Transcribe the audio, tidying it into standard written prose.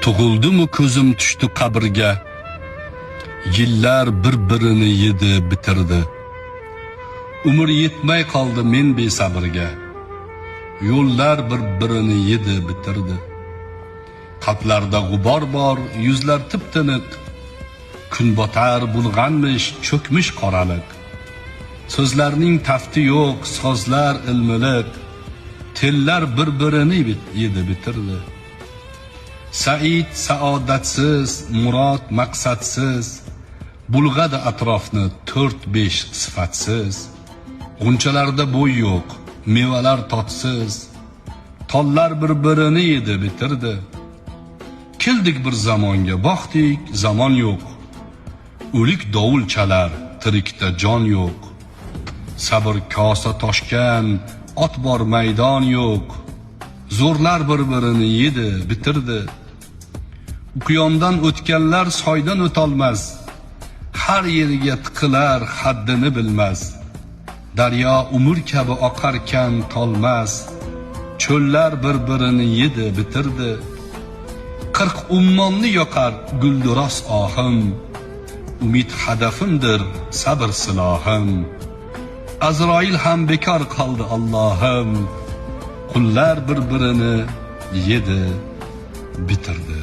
Tug'ildimu ko'zim tushdi qabrga. Yillar bir-birini yedi, bitirdi. Umr yetmay qoldi men besabrga. Yo'llar bir-birini yedi, bitirdi. Qalblarda g'ubor bor, yuzlar tip-tiniq. Kun botar bulg'anmish, cho'kmish qoraliq. So'zlarning tafti yo'q, sozlar ilmiliq. Tillar bir-birini yedi, bitirdi. Said saodatsiz, murod maqsadsiz, bulg'adi atrofni 4-5 sifatsiz. G'unchalarda bo'y yo'q, mevalar totsiz. Tollar bir-birini yedi, bitirdi. Keldik bir zamonga, boqdik, zamon yo'q. O'lik dovul chalar, tirikda jon yo'q. Sabr kosa toshgan, ot bor maydon yo'q. Zo'rlar bir-birini yedi, bitirdi. Uqyondan o'tganlar soydan o'tolmas. Har yeriga tiqilar, haddini bilmas. Daryo umr kabi oqarkan tolmas. Cho'llar bir-birini yedi, bitirdi. 40 ummonni yoqar gulduros ohim. Umid hadafimdir, sabr silohim. Azroil ham bekor qoldi Allohim. Qullar bir-birini yedi, bitirdi.